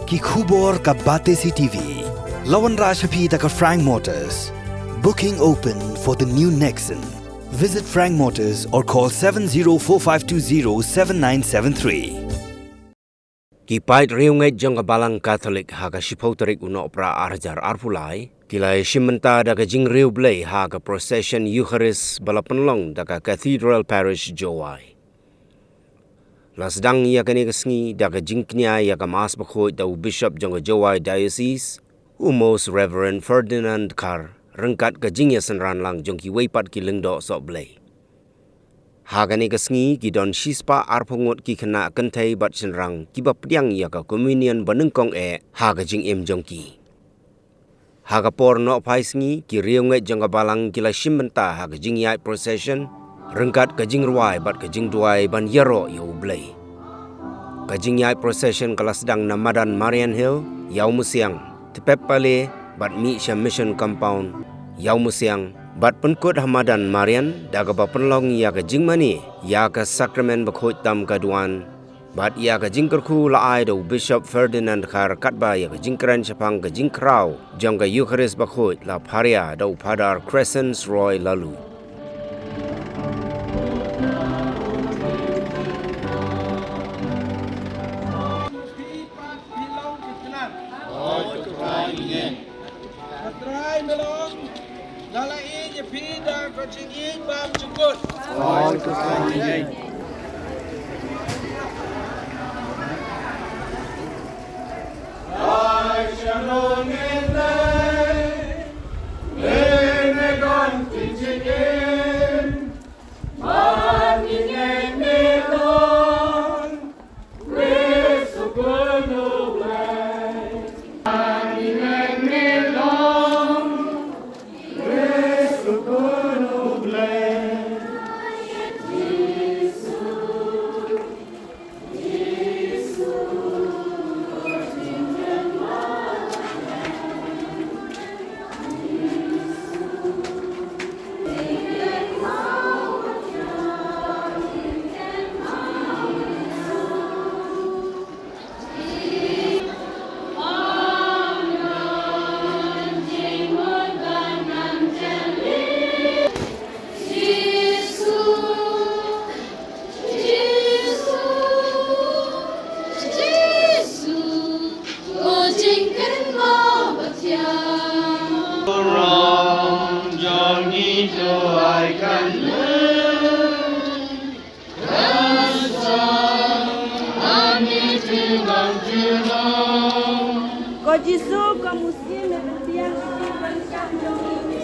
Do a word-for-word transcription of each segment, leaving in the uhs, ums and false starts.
Ki khubor ka Batesi T V. La wanrah sha phi da ka Frank Motors. Booking open for the new Nexon. Visit Frank Motors or call seven zero four five two zero seven nine seven three. Ki paid riewngeit jong ka Balang Katholik ha ka shiphew tarik u Nohprah ar hajar arphew lai ki la ïashim bynta da ka jingriewblei ha ka procession Eucharist ba la pynlong da ka Cathedral Parish Jowai. La sdang ïa kane ka sngi da ka jingkñia ïa ka Mass bakhuid da u Bishop jong ka Jowai Diocese, u Most Reverend Ferdinand Dkhar, ryngkat ka jingïasynran lang jong kiwei pat ki lyngdoh sohblei. Ha kane ka sngi ki don shispah arphew ngut ki khynnah kynthei bad shynrang kiba pdiang ïa ka Communion banyngkong eh ha ka jingim jong ki. Ha ka por nohphai sngi, ki riewngeit jong ka Balang ki la shim bynta ha ka jingïaid procession ryngkat ka jingrwai bad ka jingduwai ban ïaroh ïa U Blei. Ka jingïaid procession ka la sdang na madan Marian Hill, Ïawmusiang, Tpep Palais, bad mih sha Mission Compound, Ïawmusiang, bad pynkut ha madan Marian da kaba pynlong ïa ka jingmane ïa ka Sakramen bakhuid tam ka duwan, bad ïa ka jingkyrkhu la ai da u Bishop Ferdinand Dkhar katba ïa ka jingkren shaphang ka jingkhraw jong ka Eucharist bakhuid la pharia da u Father Crescens Roy Laloo. Ka Trai me long, nga la ïeit ïa phi da ka jingïeit bymjukut. Ko Jisu, ko mynsiem me pynbiang ïa ki ban shah jong ngi.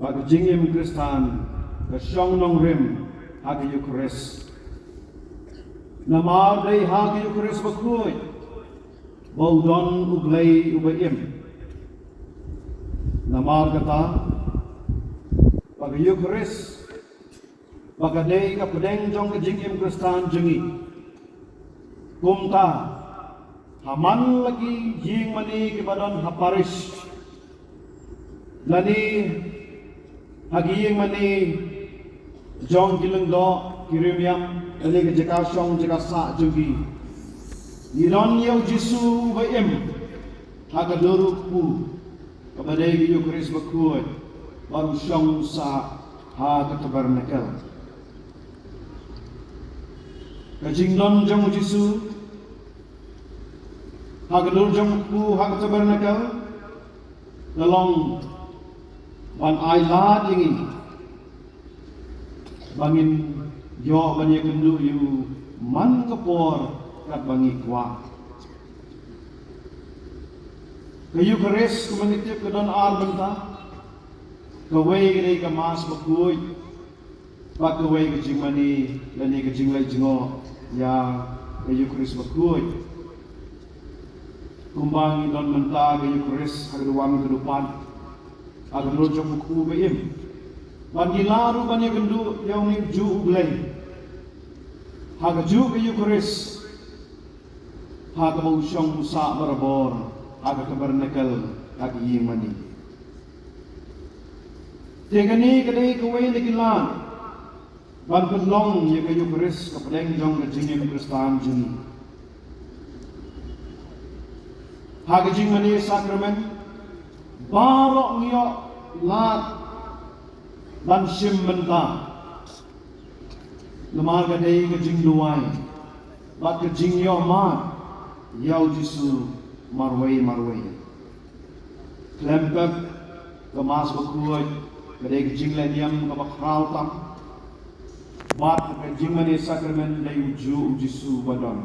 Ba ka jingim Khristan ka shong nongrim ha ka Eukharist. Namar dei ha ka Eukharist bakhuid ba u don U Blei uba im. Namar kata, ba ka Eukharist ba ka dei ka pdeng jong ka jingim Khristan jong ngi. Kumta, ha man la ki ïing mane kiba don ha parish, lane ha ki ïing mane jong ki lyngdoh, ki riewniam, lane ka jaka shong jaka sah jong ki, ngi don ïa u Jisu uba im ha ka dur u kpu, kaba dei ka Eukharist bakhuid, ba u shong u sah ha ka tabernacle. Ka jingdon jong u Jisu ha ka dur jong u kpu ha ka tabernacle ka long ban ai lad ïa ngi ba ngin ïoh ban ïakynduh ïa u man ka por katba ngi kwah. Ka Eukharist kumba ngi tip ka don ar bynta. Kawei ka dei ka Mass bakhuid, bad kawei ka jingmane lane ka jingleit jngoh ïa ka Eukharist bakhuid. Kumba ngi don mynta ka Eukharist ha ka duwan ka dupat ha ka dur jong u kpu ba im, bad ngi lah ruh ban ïakynduh ïa une ujuh u Blei ha kajuh ka Eukharist, ha kaba u shong u sah barabor ha ka tabernacle, ha ka ïing mane. Te kane ka dei kawei na ki lad ban pynlong ïa ka Eukharist ka pdeng jong ka jingim Khristan jong ngi. Ha ka jingmane sakramen baroh ngi ïoh lad ban shim bynta. Namar ka dei ka jingduwai bad ka jingïohmad ïa u Jisu marwei marwei. Khlem pep, ka Mass bakhuid ka dei ka jingleh niam kaba khraw tam, bad ka jingmane sakramen dei ujuh u Jisu ba don.